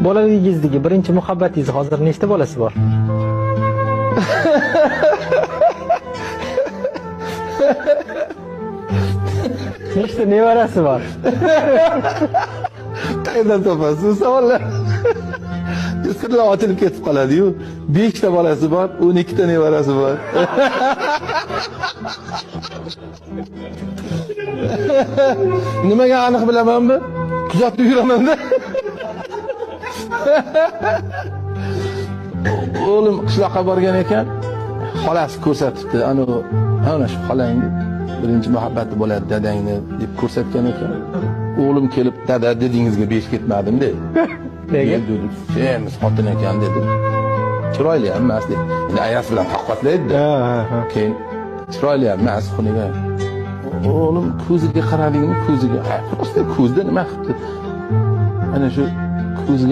Bolaligingizdagi birinchi muhabbatingiz hozir nechta bolasi bor? Nechta nevarasi bor? Qayerdan topasiz bu savollar? Sirlar ochilib ketib qoladi-yu. 5 ta bolasi bor, 12 ta nevarasi bor. Nimaga aniq bilamanmi? Kuzatib yuraman-da. O'g'lim qishloqqa borgan ekan, xolasi ko'rsatibdi. Ana ana shu xolangni birinchi muhabbati bo'ladi dadangni deb ko'rsatgan ekan. O'g'lim kelib, dada dedingizga 5 ketmadim dedi. Nega? Dedi, semiz xotin ekan dedi. Chiroyli ham emas dedi. Endi ayasi bilan taqqoslaydi. Ha, ha, ha. Keyin chiroyli ham emas xuniga. O'g'lim ko'ziga qaradingmi, ko'ziga. Просто ko'zda nima qilibdi? Ana shu ko'ziga